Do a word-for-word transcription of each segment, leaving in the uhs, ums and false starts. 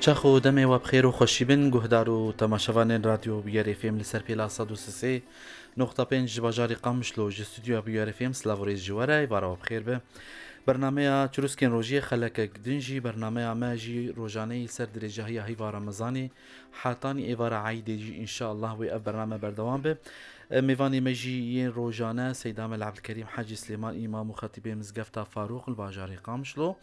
Çax û demê we bi xêr û xweşî bin, guhdar û temaşevanên Radyo Bûyer F M li ser pêla sed û sê noqta pênc ji bajarê Qamişlo, ji stûdyoya Bûyer F M silav û rêz ji we re, êvara we bi xêr be. Bernameya Çirûskên Rojiyê xelekek din jî bernameya me jî rojaneyî li ser dirêjahiya heyva Remezanê, hetanî êvara Eydê jî înşallah wê ev bername berdewam be. E, mêvanê me jî yên rojane Seyda Mela Ebdilkerîm Hecî Silêman, îmam û xetîbê Mizgefta Farûq li bajarê Qamişlo.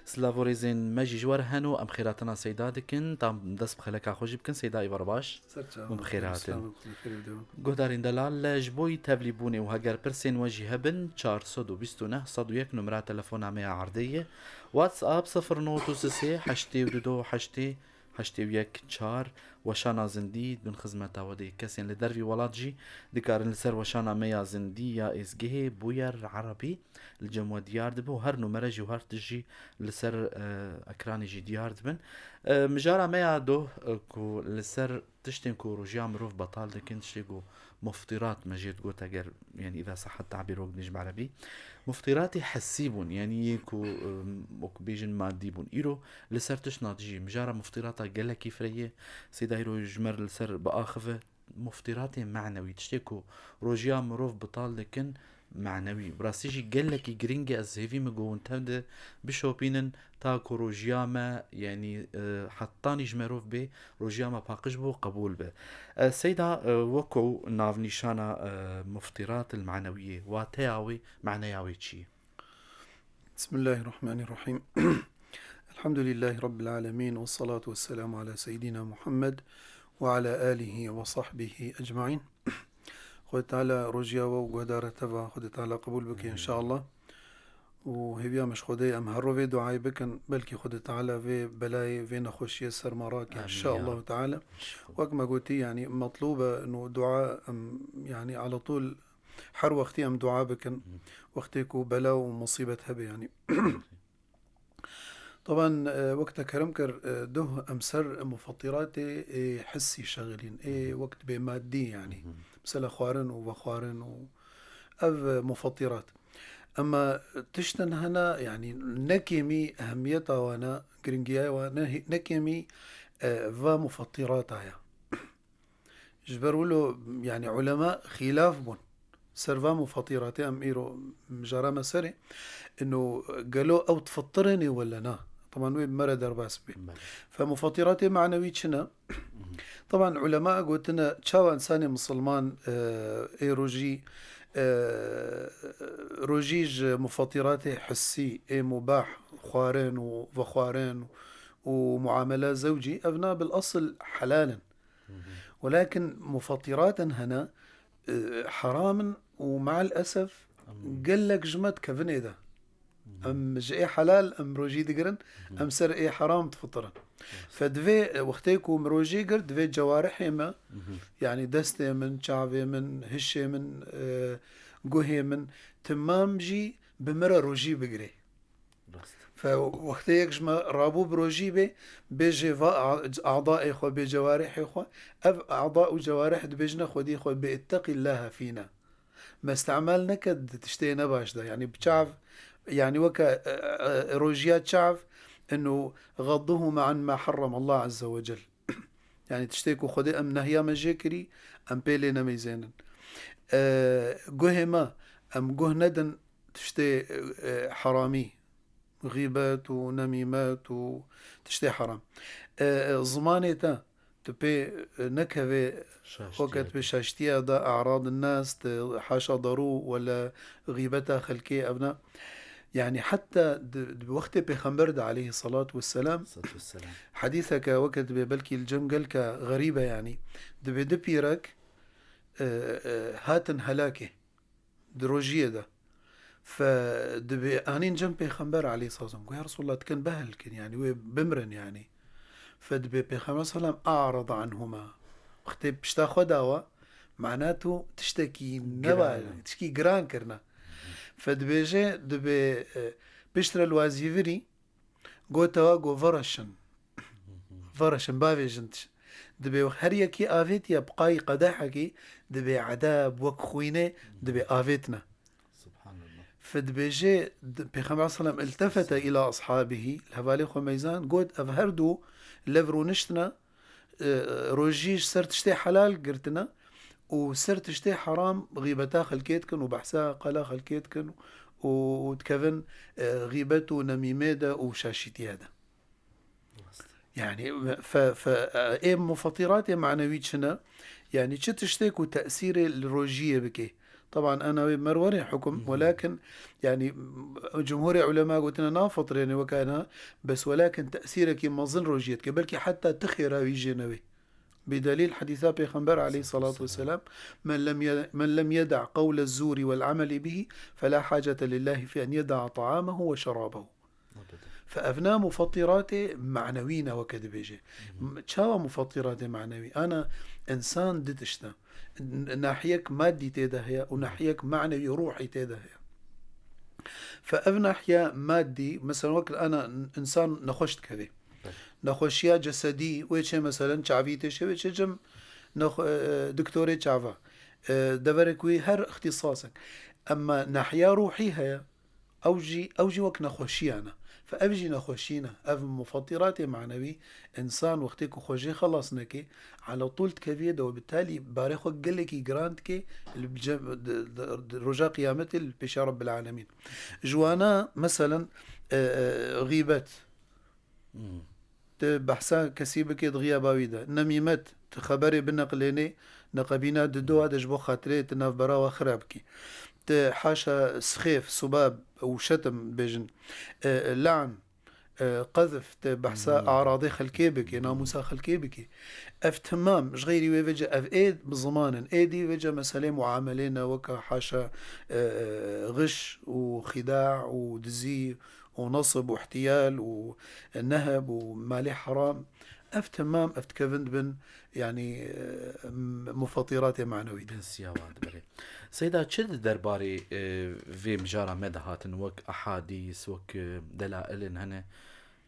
Silav û rêzên me jî ji we re hene û em xêratina Seyda dikin. Tam dest bi xeleka xwe jî bikin. Seyda, êvar baş. Ser çav. Hûn bi xêr hatin. Selamet, bi xêr devam. Guhdarên delal, ji bo yî tevlîbûnê û heger pirsên we jî hebin, çar sed û bîst û neh sed û yek numera telefona me ya erdê ye. WhatsApp sifir nod û sê heştê û du heştê heştê û yek çar, weşana zindî bin xizmeta we de. Kesên li dervî welat jî dikarin li ser weşana me ya zindî ya êzgehê Bûyer Erebî li cem we diyar dibe û her numere jî û her tişt jî li ser, e, ekranê jî diyar dibin. E, mijara me ya doh, e, ku li ser tiştên ku rojiya mirov betal dikin, tiştê ku muftirat me jê digot, eger, yani, îza seha tabîr wek dibêjim erebî. Muftiratê hissî bûn, yani, yê ku, e, wek bêjin madî bûn. Îro li ser tişt nadijî, mijara muftirata gelekî fireh ye. Seyda îro ji me re li ser biaxive. Muftiratê manewî, tiştê ku rojiya mirov bital dikin, manewî. Bi rastî jî gelekî giring e, ez hêvî min ku hûn tev de bişopînin, ta ku rojiya me, yanî, e, hetanî ji merov bê, rojiya me paqij bo, qebûl be. E, Seyda, e, weko navnîşana, e, muftirat el manewiyê, wateya wê, maneya wê çi ye? بسم الله الرحمن الرحيم. الحمد لله رب العالمين، والصلاة والسلام على سيدنا محمد وعلى آله وصحبه أجمعين. Xwedê Teala rojiya we û guhdara te ve Xwedê Teala qebûl bike, amîn, înşallah. Û hêviya min ji Xwedê, em her ro vê duayê bikin, belkî Xwedê Teala vê belayê, vê nexweşiyê ser me rake, amîn, ya înşallah Rab. Teala. Wek me gotî, yanî metlûb e, ino dua em, yanî ala tûl her wextî em dua bikin, wextê ku bela û musîbet hebe, yanî. Taban, e, wek te kerem kir, e, duh em ser mufatîratê, e, hissî şexilîn, ê wek dibê madî, yanî. Mesela xwarin û vexwarin û ev, e, mufatîrat. Ema tiştin hene, yanî ne kêmî ehemiyeta wana, giringiya wana, ne, ne kêmî, e, va mufatîrata ya. Ji ber wilo, yanî, ulema xîlaf bûn ser va mufatîratê, em îro mijara me serê, ino gelo ew difitirênê wele na? Taban wê bi me re derbas bê. Belê. Fe mufatîratê manewî çi ne? Taban ulema gotine, çawa însanê misilman, e, ê rojî, e, rojî ji mufatîratê hissî, ê mubah, xwarin û vexwarin û muamela zewcî, evna bil esil helal in. Welakin mufatîratin hene, e, heram in û me'el esef gelek ji me dikevin ê de. Em ji ê helal em rojî digirin, em ser ê heram difitirin. Fe divê, e, wextê ku em rojî gir, divê cewarihê me, yanî destê min, çavê min, hişê min, e, guhê min, timam jî bi min re rojî bigirê. Rast. Fe wextê yek ji me rabû bi rojî bê, bêjê va a-, adaê xwe, bê cewarihê xwe, ev ada û cewarih dibêjine xwedî xwe, bê ittaqîllaha fîna. Me îstemel neke di tiştê nebaş de. Yanî bi çav, yanî weke, e, e, e, rojiya çav, inu gadduhuma an ma harrama Allah azze ve cel. Yanî tiştê ku Xwedê em nehiya me jê kirî, em pê lê nemeyzênin. E, guhê me, em guh nedin tiştê, e, heramî, xîbet û nemîmet û tiştê heram. E, e, zimanê te, tu pê, e, nekevê, şaştiye, weke tu pê şaştiye de, e'rad nas, tu haşa darû wele xîbeta xelkê, evna. Yanî heta di, di wextê Pêxember de aleyhissalatu vesselam, salatu vesselam, hedîseke weke dibê belkî li cem gelke xerîb e, yanî dibê du pîrek, e, e, hatin helakê. Di rojiyê de. Fe dibê anîn cem Pêxember aleyhisselam. Got, "Ya Resulallah, dikin behil kin, yanî wê bimrin, yanî." Fe dibê Pêxember selam a'rada anhuma. Wextê pişta xwe dawa, mana tu tiştekî neba, giran, tiştekî giran kirina. Fe dibêje, dibê, e, piştre li wazîvirî, Gotewa, got, "Vereşin. Vereşin, bavêjin." Dibê her yekî avêtiye bi qayî qedehekî, dibê edeb wek xwînê, dibê avêtine. Subhanallah. Fe dibêje, di-, Pêxember selam iltefete ila ashabihî, li hevalê xwe meyzan, got, "Ev her du Lev rûniştine, e, rojî ji ser tiştê helal girtine û ser tiştê heram xîbeta xelkê dikin û behsa qala xelkê dikin û, û dikevin, e, xîbet û nemîmê de û şaşîtiye de. Yani, fe, fe, ê mufatîratê manewî çi ne? Yani, çi tiştê ku tesîrê li rojiyê bike? Taban, ana wê merwerê hukum, Hı hı. welakin, yani, cumhurê ulema gotine nafitirêne wekana, bes welakin tesîrekî mezin rojiyê dike. Belkî heta ti xêra wî jê newê. Bi delîl hedîsa Pêxember aleyhissalatu vesselam, "Men lem ye-, men lem yeda qawle zûrî vel ameli bihi, fela hacete lillahi fi en yeda ta'amehu ve şerabehu." Fe evna mufatîratê manewî ne weke dibêje. M-, çawa mufatîratê manewî? Ana insan di tişt e. N-, nahiyek madî tê de heye û nahiyek manewî, ruhî tê de heye. Fe ev nahiye madî, mesela wek ana insan nexweş dikeve. Belê. Nexweşiya cesedî wê çê, meselen çavî tê şê wê çê cem nexwe-, e, doktorê çava. E, deverek wî her îxtîsasek. Emma nahiya ruhî heye. Ew jî, ew jî wek nexweşiyan e. Fe ev jî nexweşî ne. Ev mufatîratê manewî, însan wextê ku xwe jê xelas neke, ala tûl dikeviyê de, we bi talî barê xwe gelekî giran dike, li bi cem-, di, di, di roja qiyametê li pêşa Rabbil Alemîn. Ji wana, meselen, e, e, xîbet. Hmm. Tu behsa kesî bikê di xiyaba wî de. Nemîmet, tu xeberê bineqlênê, neqebîna didoa de ji bo xatirê tu navbera we xira bikî. Tu haşa sixêf, subab û şetim bêjin, e, lan, e, qezf, tu behsa Hmm. aradê xelkê bikê, namûsa xelkê bikê. Ev temam, ji xeyrî wê vece ev ê bi ziman in, êdî vece meselê muamelê ne weka haşa, e, e, xiş û xîda û dizî û nesb û ihtiyal û neheb û malê heram, ev temam, ev dikevin dibin, yanî, e, m-, mufatîratê manewî de. Bin siyawa de, belê. Seyda, çi di derbarê, e, vê mijara me de hatin, wek ehadîs, wek, e, delailên hene?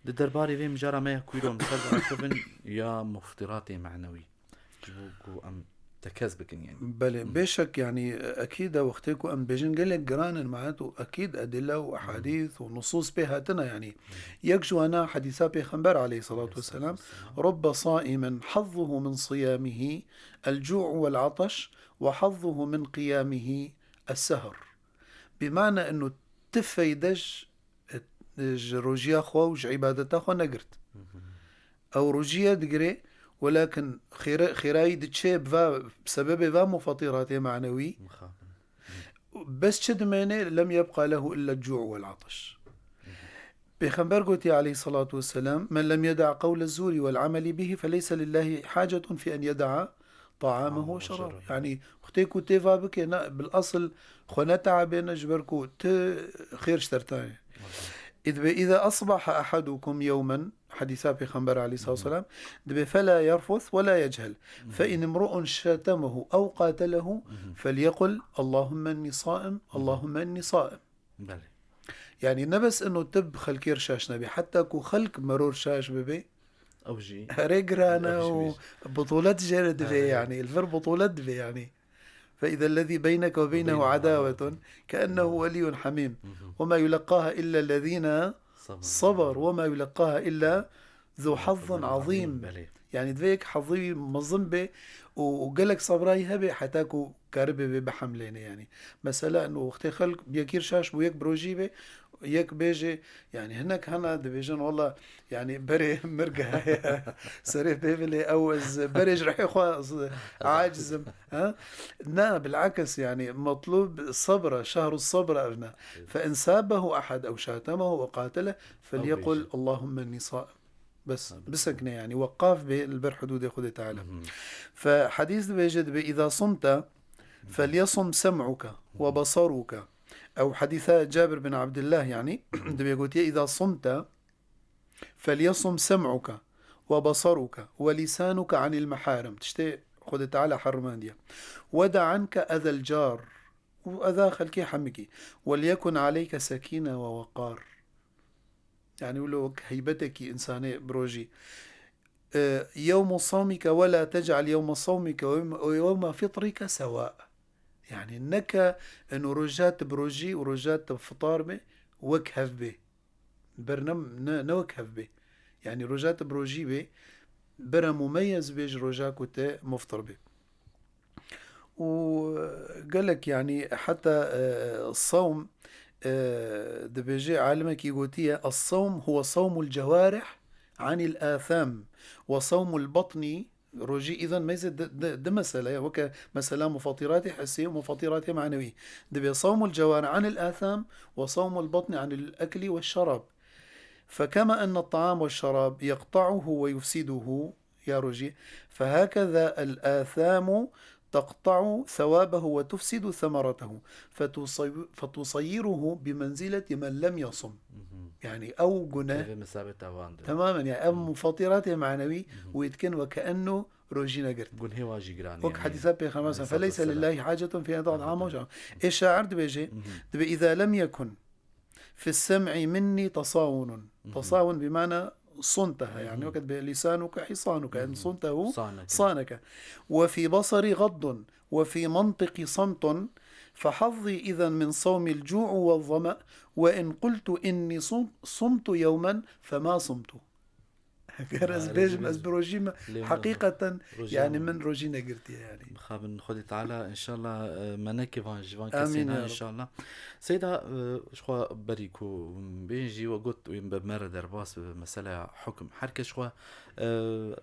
Di derbarê vê mijara me ya ku îro em ser de rakevin ya mufatîratê manewî? Ji bo ku em tekez bikin, yani. Belê, Hmm. bêşek, yani, ekîd e, wextê ku em bêjin gelek giran in, mehet û ekîd edile û Hmm. ehadîth û nusûs pê hatine, yani. Hmm. Yek ji wana hedîsa Pêxember aleyhissalatu vesselam, Aleyhissalatu vesselam. "Rubbe saimin hazzuhu min siyamihi el-cu' vel-ataş ve hazzuhu min qiyamihi es-sehr." Bi mana inu ti feyde ji, ji rojiya xwe û ji îbadeta xwe negirt. Hı hı. Ew rojiye digire, welakin xêre-, xêrayî diçe bi va, bi sebebê va mufatîratê manewî. Mixabin. Bes çi dimêne? "Lem yebqa lehu illa cu' vel ataş." Pêxember gotiye aleyhissalatu vesselam, "Men lem yeda qawle zûrî vel ameli bihi feleyse lillahi hacetun fi en yeda ta'amehu ve şerabehu." Yani, wextê ku tê va bike, ne, bil asıl xwe ne teabêne, ji ber ku ti xêr ji te re tane. Î dibe, "Îza asbaha ahadukum yewmen", hedîsa Pêxember aleyhissalatu vesselam, dibe, "Fela yerfus ve la yechel. Fe in imru'un şetemehu ew qatelehu, fel yekul, Allahumme inni saim, Allahumme inni saim." Belê. Yani, ne bes ino tu bi xelkê re şaş nebî, heta ku xelk meror şaş bibe, Ew jî herê giran e û butûlet jê re divê, yani, li vir butûlet divê, yani. Fe îzellezî beyneke ve beynehu adawetun keennehu weliyyun hamîm. Ve ma yulekkaha illa ellezîne saberu ve ma yulekkaha illa zu hazzin azîm. Belê. Yani, divê yek hezî wî mezin be û, û gelek sebrayî hebe heta ku karibe vê bihemlêne, yani. Mesela, ino wextê xelk bi yekî re şaş bû, yek bi rojî be, yek bêje, yani, hinek hene dibêjin, "Wela, yani, berê mirge heye, serê pê vilê, ew ez berê ji rihê xwe ez aciz im." Ha? Na, bilakis, yani, metlûb sebr e, şehru sebr e ev ne. Fe in sabehu ehad ew şatemehu ew qatele, felyekul, "Allahümme inni saim." Bes, bisekine, yani, weqaf bê li ber hududê Xwedê Teala. Fe hedîs dibêje, dibe, "Îza sumte, felyesum sem'uke ve besaruke." Ew hedîsa Cabir bin Abdillah, yani, dibe gotiye, "Îza sumte, felyesum sem'uke ve besaruke ve lîsanuke anil meharim." Tiştê Xwedê Teala herimandiye. "Ve da anke ezel car." Û eza xelkê hemikî. "Welyekun aleyke sekîne ve weqar." Yani, wilo wek heybetekî însanê birojî. E, "Yewmu sawmike ve la tec'al yewma sawmike ve yewma fitrike sewa." Yani, neke ino roja tu birojî û roja tu fitar be wek hev be. Ber ne, ne, ne wek hev be. Yani roja tu bi rojî bê, bira mumeyez bê ji roja ku te muftir bê. û gelek, yani, heta, e, sawm, e, dibêje, alimekî gotiye, "Es-sawm huwe sawmul cewarih anil atham ve sawmul batni." Rojî îzan meyze di, di, di mesele ye. Weke mesela mufatîratê hissî û mufatîratê manewî. Dibê sawmul cewarih anil atham ve sawmul batni anil ekli ve şerab. Fekema enne ta'am ve şerab yeqta'uhu ve yufsiduhu, ya rojî, fehakeza el-âthâmu teqta'u thewâbehu ve tufsidu semeretehu, fetusayy-, fetusayyiruhu bi menzileti men lem yasum. Mhm. Yani ew guneh Divê misabeta wan de. Tamamen, yani ev mufatîratê manewî Mhm. wê dikin ve keenno rojî negirt. Gunhê wan jî giran e. Wek yani. Hadîsa Pêxember Aleyhissalatu feleyse vesselam. Lillahi hacetun fi en yeda'al ama. Ê şair dibêje, Mhm. dibê, "Îza lem yekun fi sem'i minni tasawunun." Mhm. Tasawun bi mana sunteha, yani Mhm. wekî dibê lisanuke hisanuke, yani Mhm. suntehu Saneke. saneke. Ve fi basari gaddun, ve fi mantiqi samtun, fehazzi izen min sawmil cu'u ve zama, ve in qultu inni sum-, sumtu yewmen fema sumtu. Ger ez Ha, bêjim, rojî ez bi rojî me, Lê min heqîqeten, rojî yani min min rojî negirtiye yani. Bixabin Xwedê Teala, înşallah, e, me neke van ji van Amîn kesên ya ha, Reb. înşallah. Seyda, e, ji xwe berî ku bêjî we got, wê bi me re derbas bi meseleya hukm. Her kes xwe, e,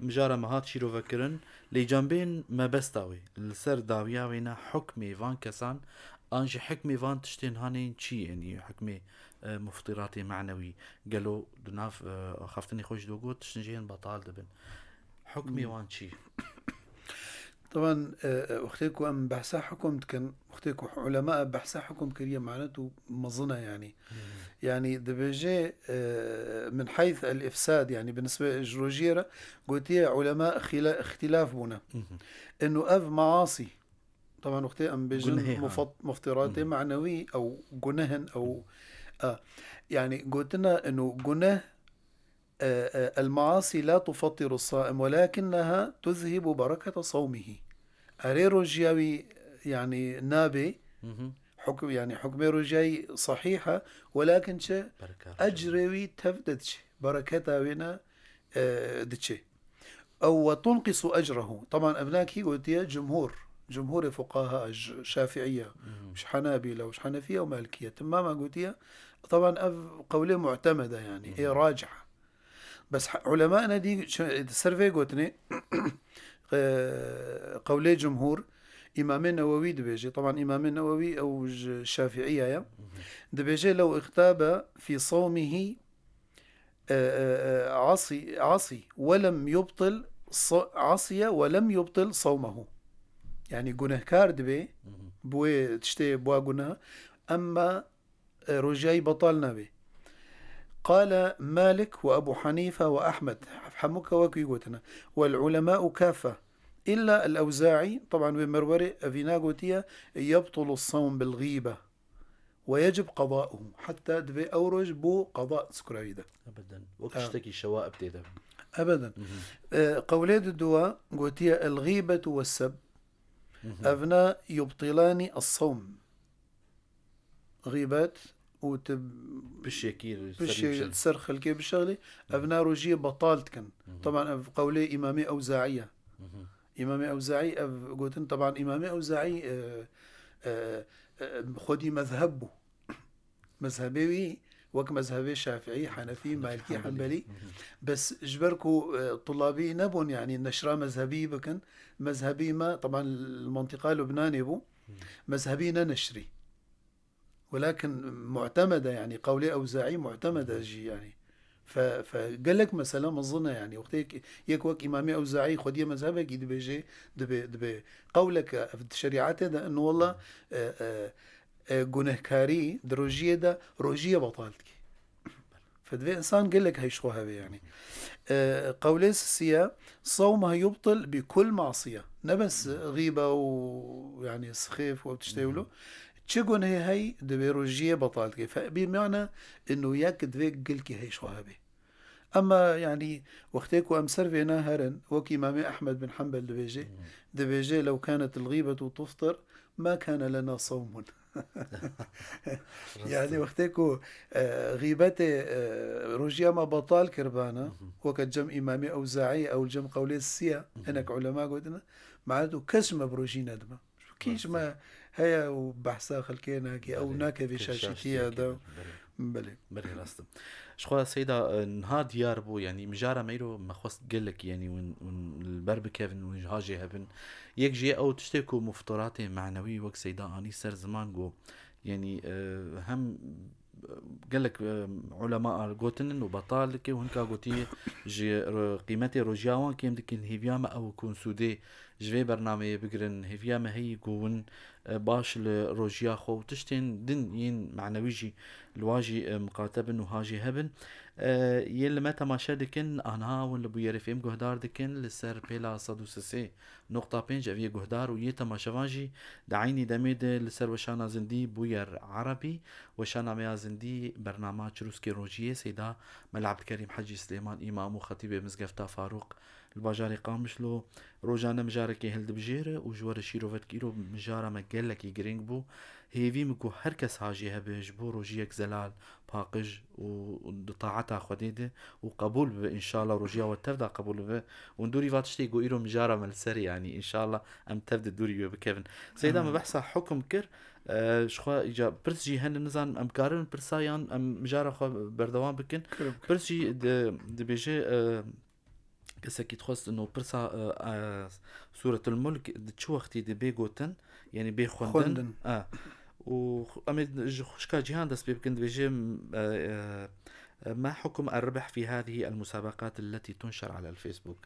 mijara me hat şîrove kirin, lê cambên mebesta wê, li ser dawiya wê ne hukmê van kesan, an jî hukmê van tiştên hanên çi yên, hukmê e, muftiratê manewî. Gelo di nav, e, axaftinê xwe jî do got, tiştin jê yên betal dibin. Hukmê Hmm. wan çi? Taban, e, e, wextê ku em behsa hukum dikin, wextê ku ulema behsa hukum kiriye, manet û mezin e yani. Hmm. Yani dibêje, e, min heyth el-ifsad, yani bi nisbe ji rojiyê re gotiye ulema xila-, îxtilaf bûne. Mhm. Eno ev maasî, Taban wextê em bêjin Gunehê, ha. mufat-, muftiratê Mhm. manewî ew guneh in, ew, e, yani gotina ino guneh, e, e, el-maasi la tufattiru s-saim, welakinneha tuzhibu berekete sawmihi. Erê rojiya wî, yani, nabê, Mhm. hukm-, yani, hukmê rojiya wî sahîh e, welakin çi? Bereka rojiya. Ecrê wî tev de diçe. Bereketa wê ne, e, diçe. Ew ve tunqisu ecrehu. Taban ev nakî gotiye cumhur. Cumhurê fuqaha, j-, şafiiye, Mhm. ji henabîle, ji henefiye û malikiye. Timama gotiye, taban ev qewlê mu'temede yani, ê Mhm. racih. Bes he-, ulema ne dî çi-, ser vê gotinê, e, qewlê cumhur, Îmamê Newewî dibêje. Taban Îmamê Newewî ew ji şafiiye ye. Mhm. Dibêje, "Lew îxtabe fî sawmihi, e, e, e, asî, asî, we lem yubtil sa-, asiye we lem yubtil sawmehu." Yani gunehkar dibe, Mhm. bi wê tiştê, bi wa guneh, emma, e, rojiyayî betal nabe. Qale Malik ve Ebu Hanife ve Ahmed. Hemû ke wek wî gotine. Wel ulema'u kaffe. İlla el-Evza'i, taban wê merwerê evîna gotiye, yebtulu sawm bil gîbe. Ve yecib qada'uhu. Heta divê ew roj bo qada sukura wî de. Ebeden. Wek Ha. tiştekî şewaib tê de. Ebeden. Mhm. E, qewlê di dua gotiye el-gîbetu ve seb. Mhm. Evna yubtilani es-sawm. Gîbet û tu Pişekî ser pişê bişer. ser xelkê bişexlî, Mhm. evna rojiyê betal dikin. Mhm. Taban ev qewlê Îmamê Ewzaî ye. Mhm. Îmamê Ewzaî ev gotin, taban Îmamê Ewzaî, e, e, e, xwedî mezheb bû. Mezhebê wî wek mezhebê Şafîî, Henefî, Malikî, Hanbelî. Hanbelî. Mhm. Bes ji ber ku, e, tulabî nebûn, yanî neşra mezhebî bikin, mezhebî me, teban li mentiqa Lubnanê bû, Mhm. mezhebî ne neşrî. Welakin mu'temede, yanî qewlê Ewzaî mu'temede jî, yanî. Fe, fe gelek mesele mezin e, yanî. Wextê yek, yek wek Îmamê Ewzaî xwediyê mezhebekî dibêje, dibê, dibê qewleke ev di şerîetê de, in wela, e, e, e, gunehkarî di rojiyê de, rojiyê betal dike. Fe divê insan gelek heyş xwe hebe, yanî. E, qewlê sisiye, "Sawmehu yubtil bi kul masiye." Ne bes gîbe û, yanî, sixêf û tiştê wilo. Çi gunehê hey, divê rojiyê betal dike. Fe bi mane inu yek divê gelkî heyş xwe hebe. Ema, yanî, wextê ku em ser vê neherin, wek Îmamê Ehmed bin Hanbel dibêje, Hmm. dibêje, "Lew kanet el-gîbetu tuftir, ma kane lena sawmun." Yanî wextê ku, e, xîbetê, e, rojiya me betal kiribana, weke cem Îmamê Ewzaî ew cem qewlê siya, hinek ulema gotine, me'na tu kes ji me bi rojî nedime. Kî ji me heye û behsa xelkê nake, ew nakeve şaşîtiya de. Belê. Belê, rast e. Ji xwe Seyda, e, niha diyar bû, yanî mijara me îro me xwest gelek, yanî hûn, hûn li ber bikevin, hûn ji hajê hebin. Yek jê ew tiştê ku muftiratê manewî wek Seyda anî ser ziman got, yanî, e, hem, e, gelek, e, ulema ar gotinin û betal dike û hinka gotiye ji ro-, qîmetê rojiya wan kêm dikin, hêviya me ew ku hûn sûdê ji vê bernameyê bigirin, hêviya me heyî ku hûn, e, baş li rojiya xwe û tiştên din yên manewî jî li wa jî, e, miqate bin û hajê hebin. E, yên li me temaşe dikin, aniha hûn li bûyerê fêm guhdar dikin, li ser pêla sed û sê noqta pênc ev yê guhdar û yê temaşevan jî di eynî demê de li ser weşana zindî bûyer erebî, weşana me ya zindî bernama Çirûskê Rojiyê Seyda Mela Ebdilkerîm Hecî Silêman, îmam û xetîbê Mizgefta Farûq li bajarê Qamişlo, rojane mijarekê hildibijêre û ji we re şîrove dike. Îro mijara me gelekî girîng bû. Hêvî min ku her kes hajê hebe ji bo rojiyek zelal, paqij û di taeta Xwedê de û qebûl bibe, înşallah rojiya we tev de qebûl bibe. Û dûrî va tiştê ku îro mijara me li ser e, yanî înşallah em tev di dûrî wê bikevin. Seyda, me Amin. behsa hukum kir, e, ji xwe îca pirs jî hene, nizanim em karin pirsa yan em mijara xwe berdewam bikin. Kirim, kirim. Pirs jî di-, dibêje, e, Kesekî dixwest no pirsa, e, e, Sûretul Mulk di çi wextî de bê gotin, yanî bê xwendin? Xwendin. E. Û xu-, em ê ji xwişka Cîhan dest pê bikin, dibêje, e, e, e, "ما حكم الربح في هذه المسابقات التي تنشر على الفيسبوك؟"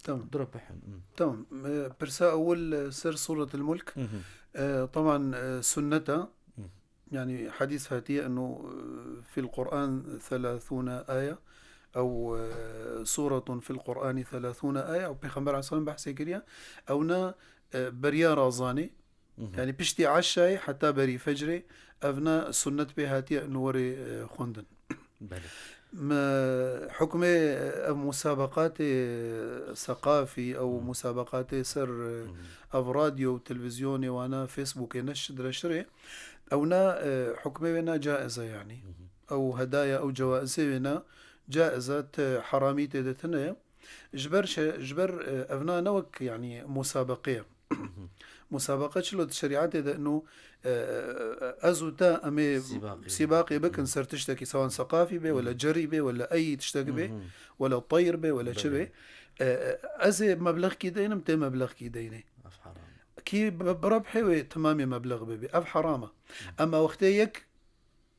Tamam. Dura bihim. Hı. Tamam. E, pirsa ewil, e, ser Sûretul Mulk. Hı hı. E, taban, e, sunneta. Hı. Yani hadîs hatiye eno, e, fil Qur'an thelathûne aye, ew, e, sûretun fil Qur'anî thelathûne aye, ew Pêxember aleyhisselam behsê kiriye, ew ne, e, beriya razanê, Hı hı. yani piştî eşayê heta berî fecrê, ev ne sunnet pê hatiye eno werê, e, xwendin. Belê. Me hukmê ev musabaqatê seqafî, ew Hı. musabaqatê ser, Hı hı. ev radyo û televîzyonê wana, Facebookê neş-, direşirê, ew ne, e, hukmê wê ne caiz e, yanî. Hı hı. Ew hedaya, ew cewaizê wê ne caiz e, ti heramî tê de tune ye. Ji ber şe-, ji ber, e, ev na ne wek, yanî, musabeqe ye. Musabeqe çilo di şerîetê de ino, e, e, ez û te em ê Sîbaqê. sîbaqê bikin Hı. ser tiştekî, sawan seqafî bê, Hı. wele cerî bê, wele eyî tiştek bê, Hı hı. wele teyr bê, wele çi Belê. bê. E, e, ez ê meblexkî deynim, tê meblexkî deynê. Ev haram. Kî bi, bi rebhê wê timamê meblex bibê. Ev heram e. Hı. Ema wextê yek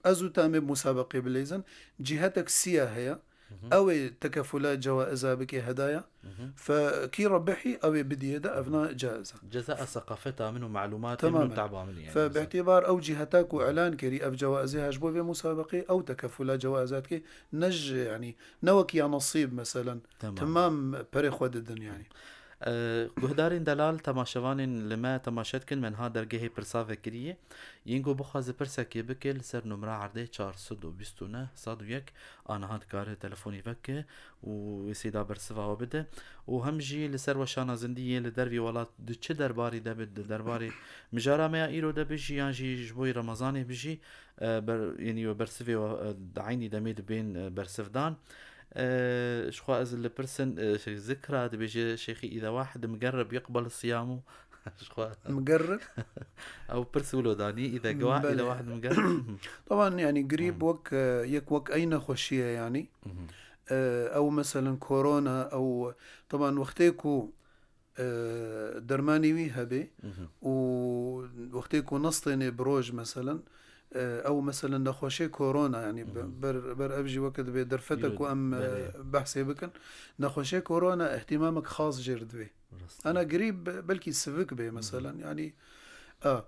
ez û te em ê musabeqê bileyzin, cîhetek siya heye, Hı hı. ew ê tekefula cewaiza bike hedaya, Hı hı. fe kî rebihî ew ê bidiyê de, ev na caiz e. Ceza a seqafeta min û malûmatê min û Temamen. taba min, yani, Fe mesela. bi îtîbar ew cîheta ku Hı hı. elan kirî ev cewaizê he ji bo vê musabeqê, ew tekefula cewaiza dike, ne ji, yani, ne wek ya nesîb, meselen, Tamam. timam perê xwe didin, yani. E, guhdarên delal, temaşevanên li me temaşe dikin, me niha dergehê pirsa vekiriye. Yên ku bixwaze pirsekê bike, li ser numra erdê çar sed û bîst û neh sed û yek, aniha dikare telefonî veke û wê Seyda bersiva we bide. Û hem jî li ser weşana zindî yê li dervî welat di çi derbarî de be, di derbarê mijara me ya îro de be jî, yan jî ji bo Remezanê be jî, e, ber-, yanî we bersivê we, e, di eynî demê dibên, e, bersivdan. E, ji xwe ez li pirsin, e, şey, zikra dibêje Şêxî, "إذا واحد مقرب يقبل صيامه؟" Ji xwe. Migerrib? Ew pirs wilo danî, "إذا جوا-، إذا Belê. واحد مقرب." Taban, yani, grîp Hı. wek, e, yek wek ey nexweşî ye, yani. Hı hı. E, ew, meselen, korona, ew, taban, wextê ku e, dermanê wî hebe Mhm. û wextê ku nestênê bi roj, meselen, e, ew, meselen, nexweşê korona, yani, be-, Mhm. ber, ber ev jî weke dibê derfete Yo, ku em, e, belê. behsê bikin. Nexweşê korona îhtîmamek xas jê re divê. Rast. Ana grîp be-, belkî sivik bê, Mhm. meselen, yani, a,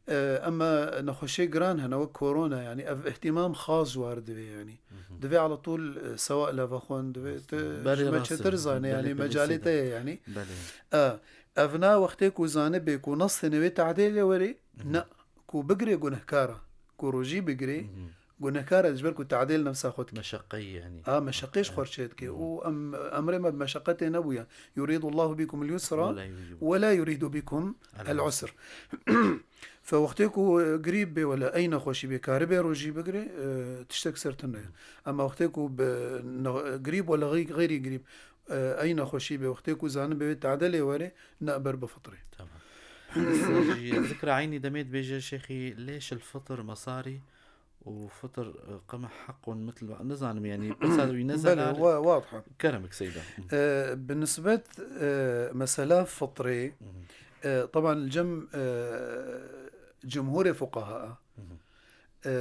e, ema nexweşê giran hene wek korona, yani, ev îhtîmam xas ji war divê, yani. Mhm. Divê ala tûl, e, sewa leva xwe divê. Rast. Tu Berê ji me rast çetir e. zane, Belê, yani, belê mecalê seyda. te ye, yani. Belê. E, ev na wextê ku zanibê ku nestêne wê tehdê lê werê, Mhm. ne, ku bigirê gunehkara, ku rojî bigirê, Mhm. Gunehkar e, ji ber ku tadê li nefsa xwe dike. Meşeqeyî yanî. A, meşeqê ji xwe çê dike. Û em, emrê me bi meşeqetê nebûye. Yurîdu Allahu bikum l-yusra Wala yuridu. Wela yurîdu bikum el-usr. Fe wextê ku, e, grîb bê wela ey nexweşî bê, karibê rojî bigire, e, tiştek ser tune ye. Ema wextê ku bi ne-, grîb wela xey-, xeyrî grîb, e, ey nexweşî bê, wextê ku zanin bê wê tade lê were, ne ber bi fitrê. Tamam. Ser jî zikra eynî demê dibêje şêxî lêş el fitr mesarî û fitr, e, qeme hequn mitl, nizanim yanî pirsa wî ne Belê, zelal. wa-, wadiha. Kerem bik seyda. E, bi nisbet, e, mesela fitrê, e, teban li cem, e, cumhurê fuqaha, e,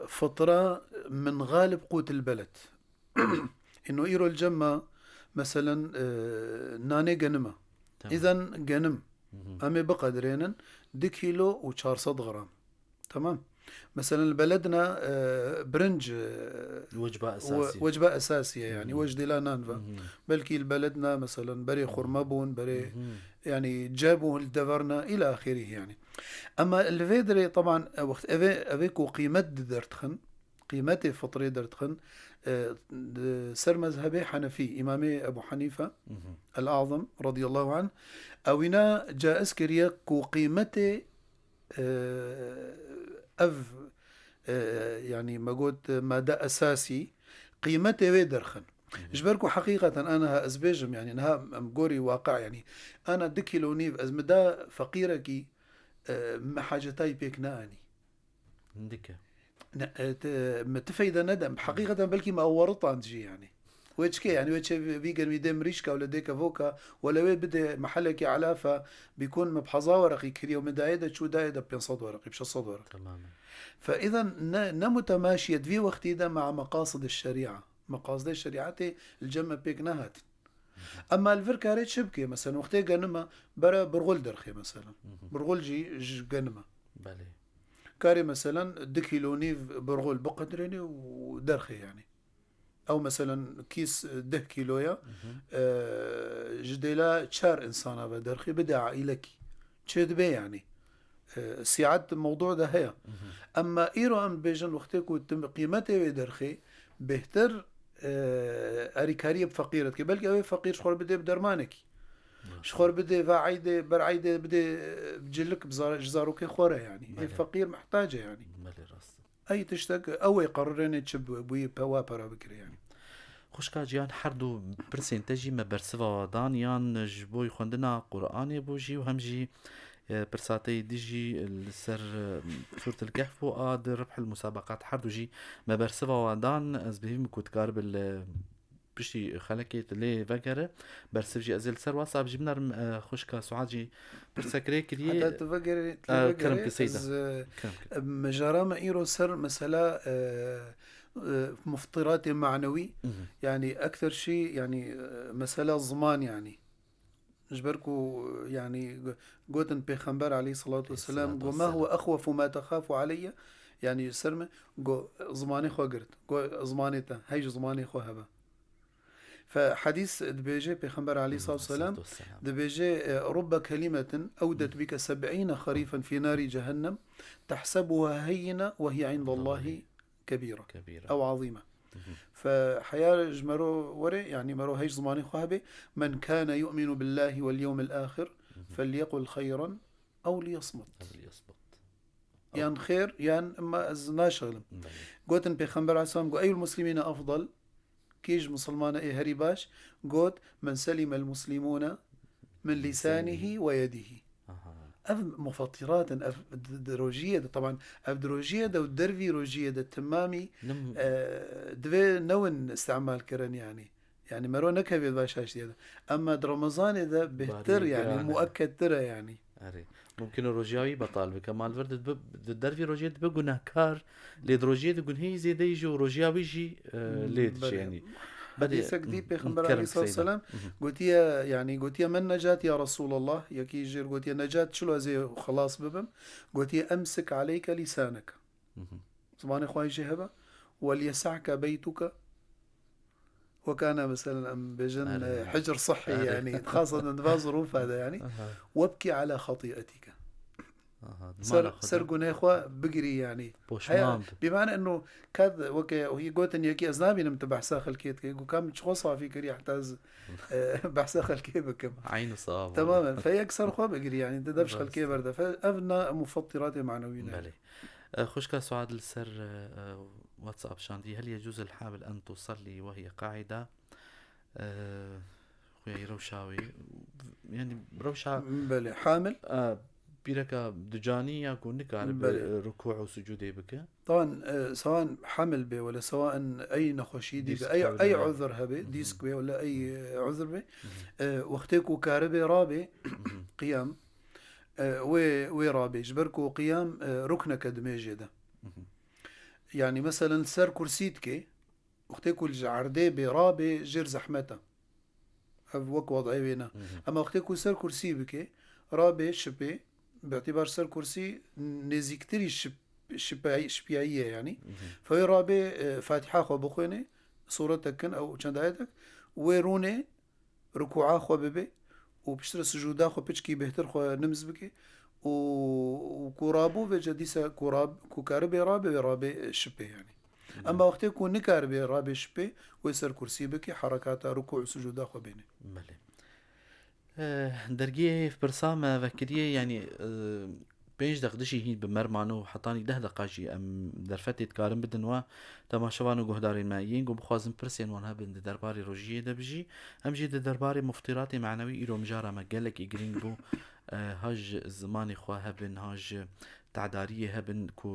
fitra min galib qût il beled. Ino îro li cem me, meselen, e, nanê genim e. Tamam. Îzen genim, em ê biqedirênin du kîlo û çar sed gram. Tamam. Meselen li beledna, e, birinc, e, Wecba we-, esasî. wecba esasî ye yanî, wec dêla nan ve. Belkî li beledna, meselen, berê xurme bûn, berê, yanî, ceb û li deverna, îla axirî yanî. Ema li vê derê, teban, e, wext evê, evê ku qîmet di derdixin, qîmetê fitrê derdixin, e, di ser mezhebê Henefî, Îmamê Ebu Hanife el-Azam radiyallahu anh, ewîna caiz kiriye ku qîmetê, e, ev, e, yanî me got made esasî, qîmetê wê derxin. Ji ber ku heqîqeten aniha ez bêjim, yanî niha em gorî waqi, yanî ana du kîlo nîv ez mi da feqîrekî, e, me hacetayî pêk neanî. Hindike. Ne, e, te, me ti feyde nede. Heqîqeten belkî me ew weritand jî yanî. Wê çike yanî, wê çê vî, vî germî dê mirîşka wele dê kevoka, wele wê bidê mehelekê elafa, bîkun me bi hezar wereqî kiriye û me dayê de çû dayê de pênc sed wereqî, bi şeş sed wereqî. Tamamen. Fe îzen ne, ne mutemaşiyet vî wextî de mea meqasid şerîa. Meqasidê şerîetê li cem me pêk nehatin. Ema li vir karê çi bike? Mesela wextê genime bere birxul derxê mesela. Birxul jî ji genime. Belê. Karê mesela du kîlo nîv birxul biqedirênê û derxê yanî. Ew mesela kîs deh kîlo ya, e, ji dêla çar insana ve derxê bide aîlekî. Çê dibe yanî. E, siat mewdû de heye. Ema îro em dibêjin wextê ku tim qîmetê wê derxê bêhtir, e, erîkariyê bi feqîr dike. Belkî ew ê feqîr ji xwe bidê bi dermanekî. Ji xwe bidê va eydê, ber eydê bidê, e, cilik bi zar-, ji zarokê xwe re yanî. Ê Belê. Feqîr mihtac e yanî. Belê rast. Ey tiştek ew ê qerirênê çi bi-, bûyî pe-, wa pera bikire yanî. Xwişka Cihan, her du pirsên te jî me bersiva dan, yan ji bo xwendina Qur'anê bû jî û hem jî, e, pirsa te yê dijî li ser, e, Sûretil Kehf bû, a di Ribhil Musabaqat, her du jî me bersiva wan dan. Ez bihîvim ku dikaribe li piştî xelekê tu lê vegere. Bersiv jî ez ê li ser WhatsApp jî binerim, e, xwişka Suad jî pirsek rê kiriye. Heta tu vegerê, tu E, vegerê, kerem ki seyda. Ez, e, Kerem ki. Mijara me îro ser mesela, e, e, muftiratê manewî, yanî ekter şî, yanî, e, mesela ziman yanî. Ji ber ku, yanî, gotin Pêxember aleyhissalatu vesselam, Aleyhissalatu go ma vesselam. Huve exwefu ma texafu aleyye, yanî ser me, go zimanê xwe girt, go zimanê te, hey ji zimanê xwe hebe. Fe hadîs dibêje Pêxember aleyhissalatu vesselam, Aleyhissalatu vesselam. Dibêje, e, rubbe kelimetin ewdet bike seb'îne xerîfen fî narî cehennem, tehsebuha heyyine ve hiye indallahi kebîra. Kebîra. Ew azîme. Fe heya ji mero were, yanî mero hej zimanê xwe hebe, men kâne yu'minu billahi vel yewmil ahir, felyekul xeyran ew liyesmut. Ev liyesbut. Yan xêr, yan emma ez naşixlim. Belê. Gotin Pêxember aleyhisselam, got, eyul muslimîne efdal, kî ji misilmana ê herî baş? Got, men selimel muslimûne min lîsanihî ve yedihî. Aha. Ev mufattirat in, ev di, di rojiyê de, teban, ev di rojiyê de û dervî rojiyê de timamî, Nim- e, divê newin îstemal kirin yanî. Yanî mero nekevê va şaştiye de. Emma di Remezanê de bêhtir Barî yanî, giran e. Muekked tir e yanî. Erê. Mumkin e rojiya wî betal bike. Ma li vir de dibe, di dervî rojê dibe gunehkar, lê di rojê de gunhê zêde jî û rojiya wî jî, e, lê diçe Belê. yanî. Hadîsek dî Pêxember aleyhissalatu vesselam gotiye, yanî gotiye, men necat ya Resulallah, yekî jêr gotiye, necat çilo ez ê xelas bibim? Gotiye, emsik aleyke lîsaneke. Zimanê xwe jê hebe. Wel yesa'ke beytuke. Wekana meselen em bêjin, Erê. e, hicr sihhî Erê. yanî. Xaseten di va zirûfa de yanî. Aha. Webkî ala xetî'etike. Aha, Ser, mala xwe ser de gunê xwe bigirî, yanî. poşman bi. Bimane eno kad weke hî gotin yekî ez nabînim tu behsa xelkê dikê. Got kam çi xwe safî kirî heta ez, e, behsa xelkê bikim. Eyn û sewab. Temamen. Fe yek ser xwe bigirî, yanî tu dev ji Rast. Xelkê berde. Fe ev na mufattirate manewî ne. Belê. E, xwişka Suad li ser, e, e, WhatsApp şandî, "هل يجوز الحامل أن تصلي وهي قاعدة؟" E, xuya rewşa wê, yani rewşa Belê. Hamil. E, pîreka ducanî ya ku nikare bi Belê. rukû û sucûdê bike. Taban, e, sewan hamil be wele sewan ey nexweşî dî Dîsk be, ey, hewle ey ne. uzur hebe, dîsk be wele ey, e, uzur be. E, wextê ku karibe rabe, qiyam, e, wê, wê rabe. Ji ber ku qiyam, e, rukneke dimêjê de. Yanî meselen ser kursî dike, wextê ku ji erdê bê rabe jêr zehmet e. Ev wek wadayê wê ne. Ema wextê ku ser kursî bike, rabe şipê, bi îtîbar ser kursî nêzîktirî şip-, şipey-, şipiyayî ye yanî. Fe wê rabe, e, Fatiha xwe bixwêne, sûretek kin ew çend ayetek, wê rûnê rukûa xwe bibe û piştre sucûda xwe piçkî bêhtir xwe nimz bike û, û ku rabû vêce dîsa ku rab-, ku karibê rabe, wê rabe, e, şipê yanî. Ema wextê ku nikaribê rabe şipê, wê ser kursî bike, herekata rukû û sucûda xwe bêne. Belê. E, dergiyê pirsa me vekiriye, yani, e, pênc deq dijî hîn bi me re mane û hetanî deh deqa jî em derfetê dikarin bidin we temaşevan û guhdarên me. Yên ku bixwazin pirsên wan hebin di derbarê rojiyê de bijî, em jî di derbarê muftiratê manewî îro mijara me gelekî girîng bû. E, ha ji zimanê xwe hebin, ha ji tedariyê hebin ku,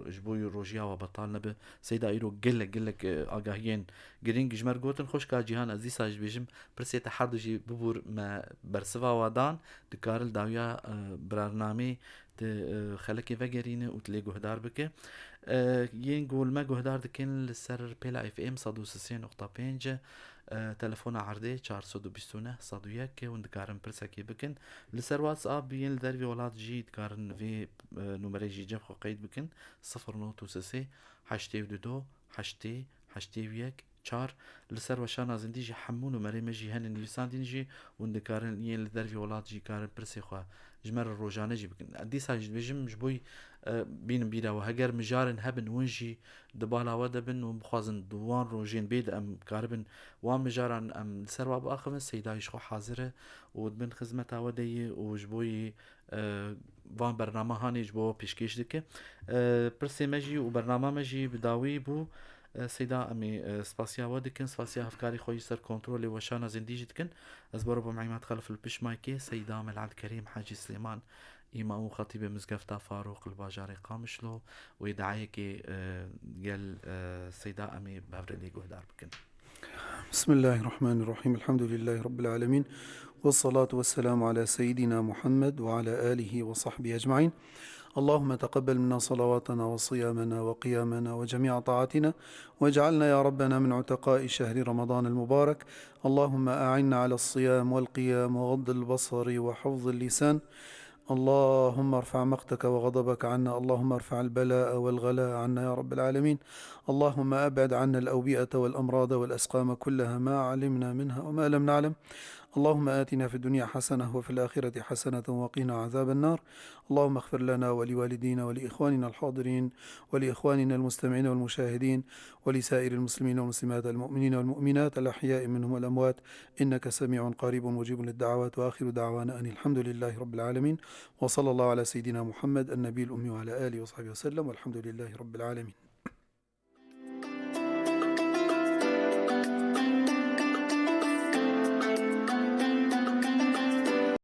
e, ji bo rojiya we betal nebe. Seyda îro gelek, gelek, e, agahiyên girîng ji me re gotin. Xwişka Cîhan, ez dîsa jî bêjim, pirsê te her du jî bibûr me bersiva we dan, dikare li dawiya, e, birarnamê tu, e, xelekê vegerîne û tu lê guhdar bike. E, yên ku li me guhdar dikin li ser Pêla F M sed û sê nokta pênc, e, telefona erdê çar sed û bîst û neh sed û yek hûn dikarin pirsekê bikin. Li ser WhatsApp yên li dervê welat jî dikarin vê, e, numerê jî cem xwe qeyd bikin. Sifir not û sê sê heştê û du do heştê heştê û yek çar. Li ser weşana zindî jî hemû numerê me jî hene nivîsandîn jî, hûn dikarin yên li dervê welat jî karin pirsê xwe ji me re rojane jî bikin. Dîsa jî dibêjim ji bo, e, bînin bîra we, heger mijarên hebin hûn jî di bala we de bin û bixwazin di wan rojên bê de em karibin wan mijaran em li ser we biaxivin, Seyda jî xwe hazir e û di bin xizmeta we de ye û ji bo yî, e, van bernama hanê ji bo pêşkêş dike. E, pirsê me jî û bernama me jî bi dawî bû. E, Seyda, em ê, e, spasiya we dikin, spasiya hevkarî xwe yî ser kontrolê weşana zindî jî dikin. Ez bero bo Mimat Xelef li pişt maykê, Seyda Mel Abdulkerîm Hacî Silêman, îmam û xetîbê Mizgefta Farûq li bajarê Qamişlo, wê dayekê, e, gel, e, Seyda, em ê bi hev re lê guhdar bikin. بسم الله الرحمن الرحيم. الحمد لله رب العالمين. والصلاة والسلام على سيدنا محمد وعلى آله وصحبه أجمعين. اللهم تقبل منا صلواتنا وصيامنا وقيامنا وجميع طاعاتنا، واجعلنا يا ربنا من عتقاء شهر رمضان المبارك. اللهم أعنا على الصيام والقيام وغض البصر وحفظ اللسان. اللهم ارفع مقتك وغضبك عنا، اللهم ارفع البلاء والغلاء عنا يا رب العالمين. اللهم أبعد عنا الأوبئة والأمراض والأسقام كلها ما علمنا منها وما لم نعلم. اللهم آتنا في الدنيا حسنة وفي الآخرة حسنة وقنا عذاب النار. اللهم اغفر لنا ولوالدينا ولإخواننا الحاضرين ولإخواننا المستمعين والمشاهدين ولسائر المسلمين والمسلمات المؤمنين والمؤمنات الأحياء منهم والأموات إنك سميع قريب مجيب للدعوات. وآخر دعوانا أن الحمد لله رب العالمين. وصلى الله على سيدنا محمد النبي الأمي وعلى آله وصحبه وسلم والحمد لله رب العالمين.